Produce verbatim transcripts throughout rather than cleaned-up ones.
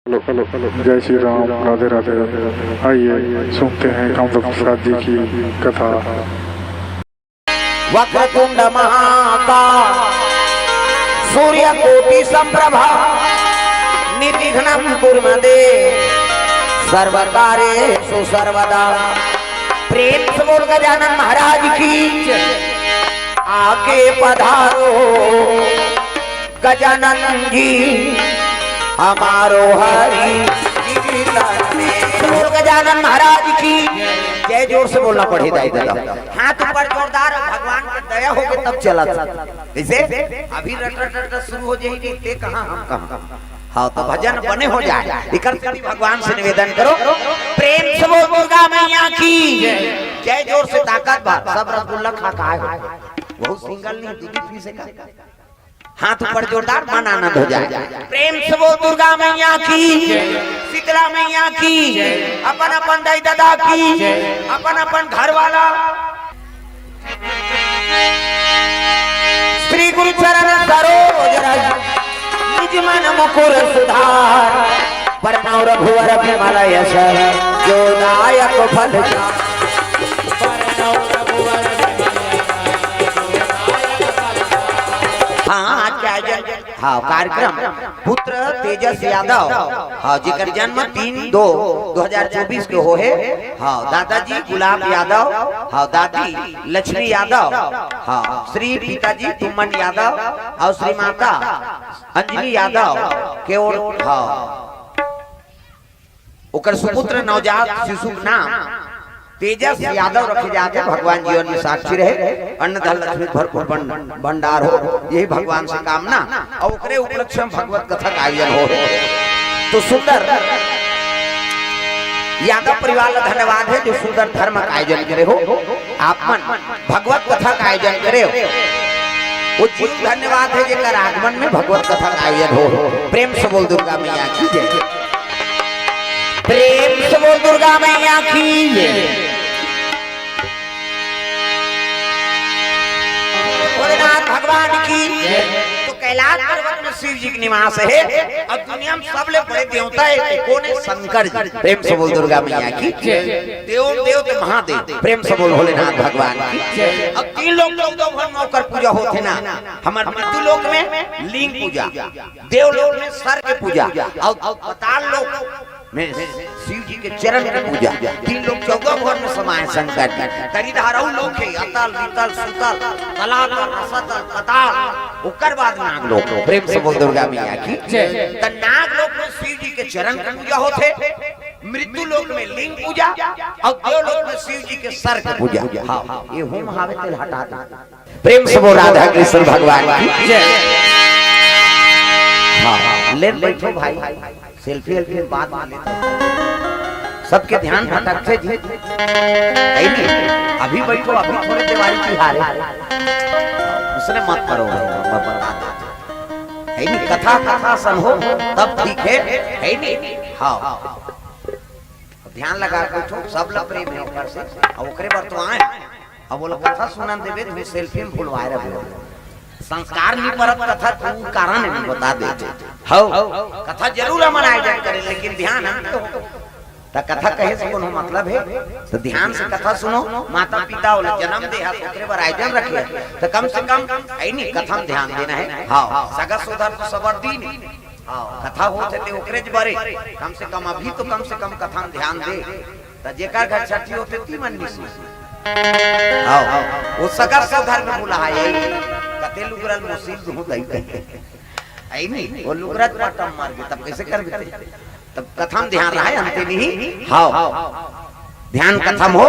Hello, hello, hello. जय श्री राम, राधे राधे। आइए, सुनते हैं कामदेव प्रसाद जी की कथा। वक्रतुंड महाकाय सूर्यकोटि संप्रभा निर्विघ्नं कुरु मे देव सर्वकार्येषु सर्वदा। प्रेम से बोल गजानन महाराज की। आके पधारो गजानन जी हमारो हरि जी तन में। बोल गजानन महाराज की जय। जोर से बोलना पड़ही दाई दादा। हाथ ऊपर जोरदार, भगवान के दया होके तब चला था। जैसे अभी रट रट रट शुरू हो जाएगी, ते कहाँ हम कहाँ। हाँ, तो भजन बने हो जाए। इकट्ठे भगवान से निवेदन करो, प्रेम से बोल दुर्गा मैया की जय। जोर से ताकत भर, सब रसगुल्ला खा के आए हो। बहुत सिंगल नहीं, दीदी पीसे का। हाथ ऊपर जोरदार, मन आनंद हो जाए। प्रेम से बोल दुर्गा मैया की, शीतला मैया की, अपन अपन दाई दादा की, अपन अपन घर वाला। श्री गुरु चरण सरोज रज निज मन मुकुर सुधार। बरनउँ रघुवर विमल यश जो दायक फल। हाँ, आज के आयोजन, हाँ, कार्यक्रम पुत्र तेजस यादव, हाँ, जेकर जन्म तीन दो दो हजार चौबीस के हो हे, हाँ, दादाजी गुलाब यादव, हाँ, दादी लक्ष्मी यादव, हाँ, श्री पिताजी तुमन यादव और श्री माता अंजलि यादव के ओर, हाँ, ओकर सुपुत्र नवजात शिशु के नाम तेजस यादव रखे जाते। भगवान जीवन में साक्षी रहे, अन्न धन लक्ष्मी भरपूर भंडार हो, यही भगवान से कामना। और ओकरे उपलक्ष्य में भगवत कथा का आयोजन हो। तो सुंदर यादव परिवार ला धन्यवाद है जो सुंदर धर्म का आयोजन करे हो। आप मन भगवत कथा का आयोजन करे हो, वो जीव धन्यवाद है जेकर आगमन में भगवत कथा का आयोजन हो। प्रेम से बोल दुर्गा मैया की जय। प्रेम से बोल दुर्गा मैया की जय। भोलेनाथ भगवान की। तो कैलाश पर्वत में शिव जी के निवास है और दुनिया में सबले बड़े देवता है, तो कौन है? शंकर जी। प्रेम से बोल दुर्गा मैया की। देव देव तो महादेव। प्रेम से बोल भोलेनाथ भगवान की। अब तीन लोक चौदह भुवन में ओकर पूजा होथे ना। हमार मृत्यु लोक में लिंग पूजा, देव लोक में सर के पूजा और पाताल लोक में शिव जी के चरण की पूजा। तीन लोक चौदह भुवन में समाए शंकर जी। तरी धारऊ लोक है, अतल, वितल, सुतल, तलातल, रसतल, पताल, ओकर बाद नाग लोक। प्रेम से बोल दुर्गा मैया की। त नाग लोक में शिव जी के चरण की पूजा होथे, मृत्यु लोक में लिंग पूजा और देव लोक में शिव जी के सर की पूजा। हाँ, ये होम हावे तेल हटा दे। प्रेम से बोल राधा कृष्ण भगवान की जय। हाँ, ले बैठो भाई, सेल्फी वेल्फी बाद में लेते हैं। सबके ध्यान भटकथे जी, है नहीं? अभी बैठो, अभी थोड़े देवारी तिहार है, उसने मत करो भाई, मैं बता देते। है नहीं? कथा कथा सन हो तब ठीक है, है नहीं? हाँ, ध्यान लगा के बैठो, सब ला प्रेम है ओकर से, और ओकरे बर तो आए। अब बोला कथा सुनन देबे, तुम सेल्फी में भुलवाए रहे हो। संस्कार नहीं परत कथा, तू कारण है, बता दे। हौ, कथा जरूर हमन आयोजन करें, लेकिन ध्यान हम तो। त कथा कहे से कोनो मतलब है? तो ध्यान से कथा सुनो। माता पिता ओला जन्म दे हा, ओकरे बर आयोजन रखे हा। तो कम से कम ऐनी कथा में ध्यान देना है। हाँ, सगा सोदर तो सबर दीन। हाँ, कथा होत है ते ओकरे ज बरे। कम से कम अभी तो कम से कम कथा में ध्यान दे। त जेकर घर छठी होथे ती मन निसु। आओ, वो सगा सोदर में बुलाए। कते लुगरल मुसीब हूँ दई कहे। ऐनी, वो लुगरत पटम मार के, तब कैसे कर देते? तब कथा में ध्यान रहे, अंते नहीं। हाँ, ध्यान कथा में हो,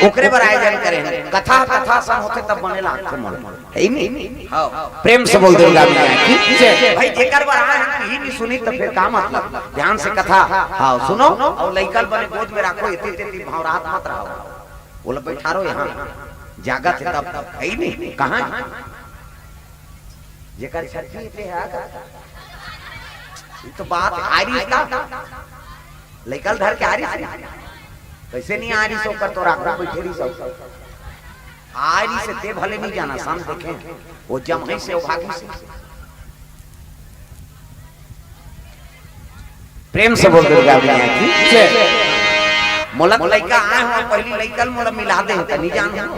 ओकरे बर आयोजन करे हैं। कथा, कथा सन होथे तब बने लागथे मन। है नहीं? हाँ, प्रेम से बोल दुर्गा मैया की जय। भाई, जेकर बर आए हैं, ही नहीं सुनी, तो फिर का मतलब? ध्यान से कथा, हाँ, सुनो, और लइकल बने गोद में रखो, इतनी, इतनी भाव रात मत रहो। बोला, बैठा रहो यहाँ, जागत है तब, है ही नहीं, कहाँ है? जेकर छठी ते है का? ये तो बात आरिस का। लइकल धर के आरिस। कैसे नहीं आरिस ओकर तो राखो बैठे रही सब। आरिस ते भले नहीं जाना, शाम देखे। वो जमही से, वो भागी से। प्रेम से बोल दुर्गा मैया की जय। मोला तो लइका आए हो, पहली लइका ल मोला मिला दे, त नहीं जान हो।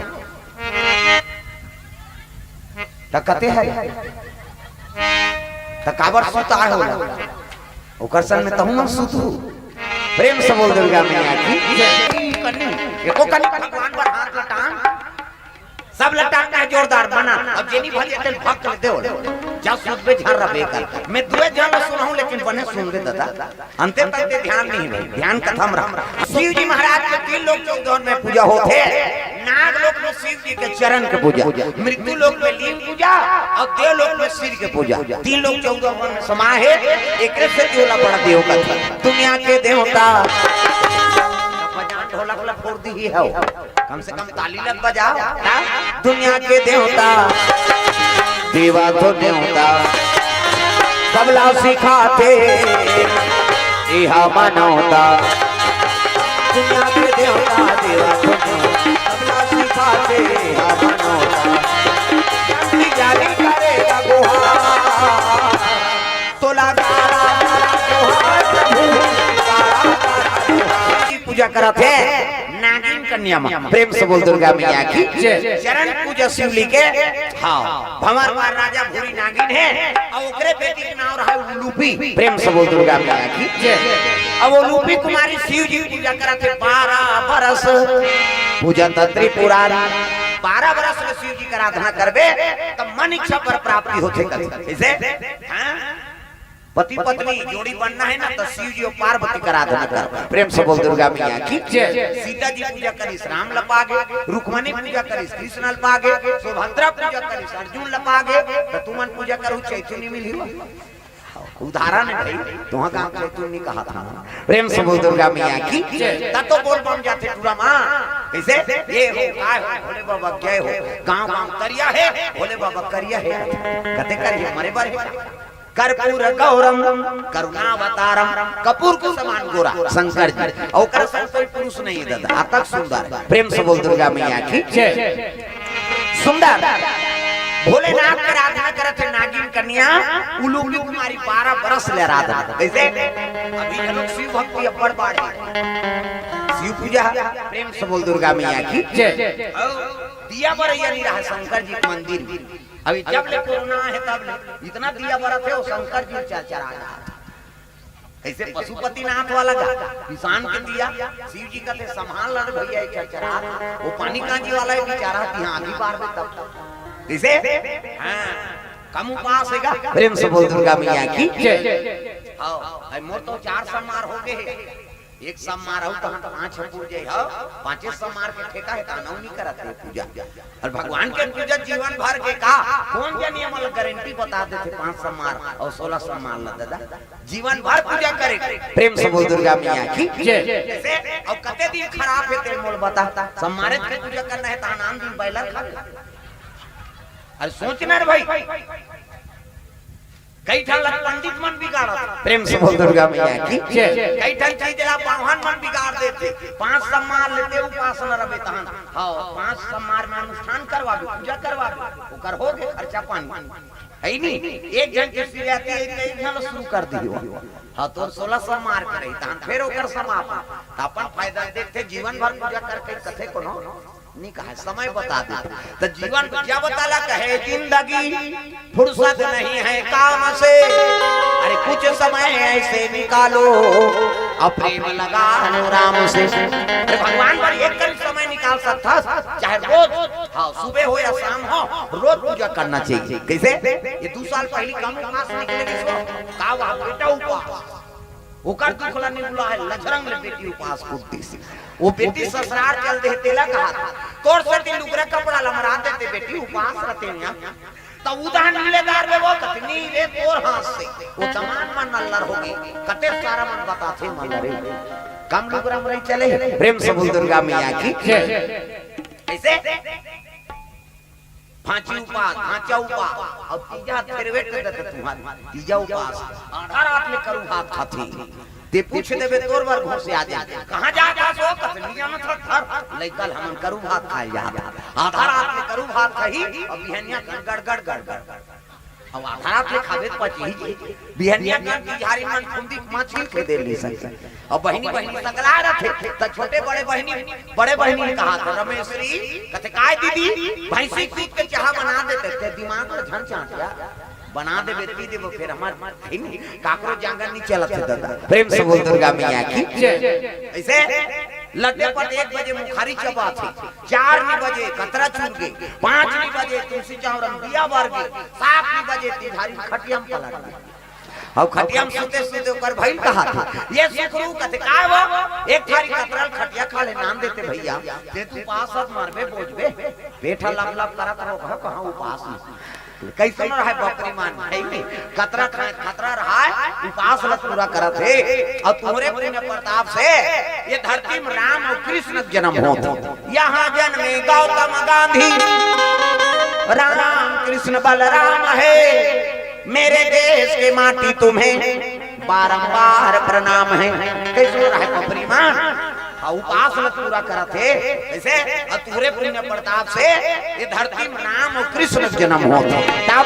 त कते है? त काबर सुत आए हो? ओकर संग में तहूँ मन सुत हो। प्रेम से बोल दुर्गा मैया की जय। कनी, एको कनी भगवान पर हाथ लटान। सब लटान का जोरदार बना। अब जेनी भली तेल भक्त ले देव। जा सुत बे झर रबे कर। मैं दुए झर ल सुनाऊं, लेकिन बने सुन ले दादा। अंते तक ते ध्यान नहीं भाई, ध्यान कथम रहा। शिव जी महाराज के तीन लोक चौदह में पूजा होथे। नाग लोक में शिव जी के चरण के पूजा, मृत्यु लोक में लिंग पूजा और देव लोक में सिर के पूजा। तीन लोक चौदह वन में समा है। एकरे से जोला बड़ा देव का था। दुनिया के देवता बजान ढोलक ला फोड़ दी ही है। कम से कम ताली लग बजाओ। हाँ? दुनिया के देवता, देवा तो देवता, सबला सिखाथे, इहा मनौता। दुनिया के देवता, देवा तो देवता, सबला सिखाथे, इहा मनौता। जल्दी जाली करे गुहार, तोला गारा गारा गुहार, प्रभु, गारा गारा गुहार। पूजा करत हे। नागिन कन्या माँ, प्रेम से बोल दुर्गा मैया की जय। चरण पूजा शिवली के। हाँ, भंवर वार राजा भूरी नागिन है और ओकरे बेटी के नाम रहा उलूपी। प्रेम से बोल दुर्गा मैया की जय। अब उलूपी कुमारी शिव जी पूजा करत हे बारह बरस। पूजा तंत्री पुरारी। बारह बरस में शिव जी के आराधना करबे, तब मन इच्छा पर प्राप्ति होथे कथे। कैसे? हाँ? पति पत्नी जोड़ी बनना है ना, तो शिव जी और पार्वती का आराधना कर। प्रेम से बोल दुर्गा मैया की जय। सीता जी पूजा करिस राम ल पागे, रुक्मणी पूजा करिस कृष्ण ल पागे, सुभद्रा पूजा करिस अर्जुन ल पागे, तो तुमन पूजा करो चैतन्य मिली हो। उदाहरण है भाई, तुहा काम चैतन्य नहीं कहा था। प्रेम से बोल दुर्गा मैया की जय। तब तो बोल बम जाथे टूरा माँ। कैसे? ये हो, काय हो, भोले बाबा जय हो। गांव गांव तरिया है, भोले बाबा करिया है। कते करिया मरे बर है। कर्पूर गौरम करुणावतारम, कपूर के समान गोरा शंकर जी। और ओकर संग कोई पुरुष नहीं है दादा, अतक सुंदर। प्रेम से बोल दुर्गा मैया की जय। सुंदर भोलेनाथ के आराधना करत है नागिन कन्या उलूपी कुमारी, बारह बरस ले आराधना। कैसे? अभी ये लोग शिव भक्ति अब्बड़ बाढ़े, शिव पूजा। प्रेम से बोल दुर्गा मैया की जय। और दिया बरैया नहीं रहा शंकर जी के मंदिर में। अभी जब ले कोरोना है तब ले इतना दिया बरत है, वो शंकर जी चरचरा रहा। ऐसे पशुपतिनाथ वाला का किसान के दिया, शिव जी कहते संभाल ला रे भैया, ये चरचरा। वो पानी कांजी वाला है बेचारा, कि हाँ आधी बार में तब तब। कैसे? हाँ, कम उपास है का? प्रेम से बोल दुर्गा मैया की जय। हाँ, भाई मोर तो चार समार हो गए हैं। एक समार हो तो हम पांच हो पूजे हो, पांचे समार के ठेका है, तानव नहीं करत है पूजा। और भगवान के पूजा जीवन भर के का, कौन जनी हमला गारंटी बता देथे पांच समार और सोलह समार ला दादा। जीवन भर पूजा करे। प्रेम से बोल दुर्गा मैया की जय। जैसे अब कते दिन खराब है तेल मोल बता, समारे के पूजा करना है, तानान दिन बैलर खा ले। अरे सोचना रे भाई, कई ठन ला पंडित मन बिगाड़त। प्रेम से बोल दुर्गा मैया की जय। कई ठन चीज ला बाम्हन मन बिगाड़ देथे। पांच समार लेते उपासना रबे तहन। हाँ, पांच समार में अनुष्ठान करवाबे, पूजा करवाबे, ओकर हो गे खर्चा पानी। है नी? एक जन के शिवरात्रि एक, एक जन शुरू कर दियो। हाँ, तोर सोलह समार के रही, तहन फिर ओकर समापन। त अपन फायदा देखथे, जीवन भर पूजा करके कथे कोनो नहीं कहा, समय बता दे। तो जीवन को क्या बताला कहे, जिंदगी फुर्सत नहीं है काम से, अरे कुछ समय ऐसे निकालो, अब प्रेम लगा लो राम से। अरे भगवान पर एक कन समय निकाल सकता, चाहे रोज, हाँ, सुबह हो या शाम हो, रोज पूजा करना चाहिए। कैसे? ये दो साल पहले कम उपास निकले इसको, का वह बेटा उपास, ओकर दुख ला निमुला है, लझरंग ले बेटी उपास कुट्टी से। वो बेटी ससुरार चल दे, तेला कहा था, तोर से दिन लुगरा कपड़ा लमरा देते बेटी, उपास रहते हैं। तब उदाहरण मिलेदार में वो कतनी रे तोर हाथ से, वो दमान मन नल्लर हो गए, कते सारा मन बताथे मन रे। कम लुगरा मरई चले, प्रेम से बोल दुर्गा मैया की जय। ऐसे भांची उपास, भांचा उपास, अब तीजा फेरवे कर देते तुम्हारी, तीजा उपास, आधा रात में करू भात खाती। ते पूछ देबे तोर बर घोंसे आ जाए, कहाँ जात हस हो? कस नहीं जानत हस घर, लइका ल हमन करू भात खाए जात। आधा रात में करू भात खाही, अब बिहनिया गड़ गड़ गड़ गड़। अब आधा रात ले खाबे त पचही जी। बिहनिया के तिजहारी मन फुंदी माछिल के दे नहीं सकते। अब बहिनी बहिनी सगला रथे, त छोटे बड़े बहिनी, बड़े बहिनी कहा था, "रमेश्वरी," कथे, "काय दीदी?" "भैंसी दूध के चाहा बना देते, ते दिमाग में झन चाटिया बना देबे, पी देबो, फिर हमार फिर काकरो जांगर नहीं चलत है दादा।" प्रेम से बोल दुर्गा मैया की। ऐसे लड्डे पर एक बजे मुखारी चबा थे, चार नी बजे कतरा चुर गे, पाँच नी बजे तुलसी चौरन दिया बर गे, सात नी बजे तिजहारी खटिया में पलट गे। अब खटिया में सुते सुते ओकर भइल कहा थे, "ये सुखरू," कथे, "काय वो?" "एक थारी कतरा ल खटिया खा ले नान देते भैया, ते तू पास मरबे बोझबे, पेट ह लप लप करत रहो, कहाँ उपास में।" कैसन रहे बपरी मान, है नी? कतरा खाए, खतरा रहा, उपास ल पूरा करत हे। और तुम्हरे पुण्य प्रताप से ये धरती में राम और कृष्ण के जन्म होत हे। यहाँ जन्मे गौतम गांधी, राम कृष्ण बलराम है। मेरे देश के माटी तुम्हें बारंबार प्रणाम है। कैसन रहे बपरी मान? हाँ, उपास ल पूरा करत हे। ऐसे और तुम्हरे पुण्य प्रताप से ये धरती में राम और कृष्ण के जन्म होत हे। तब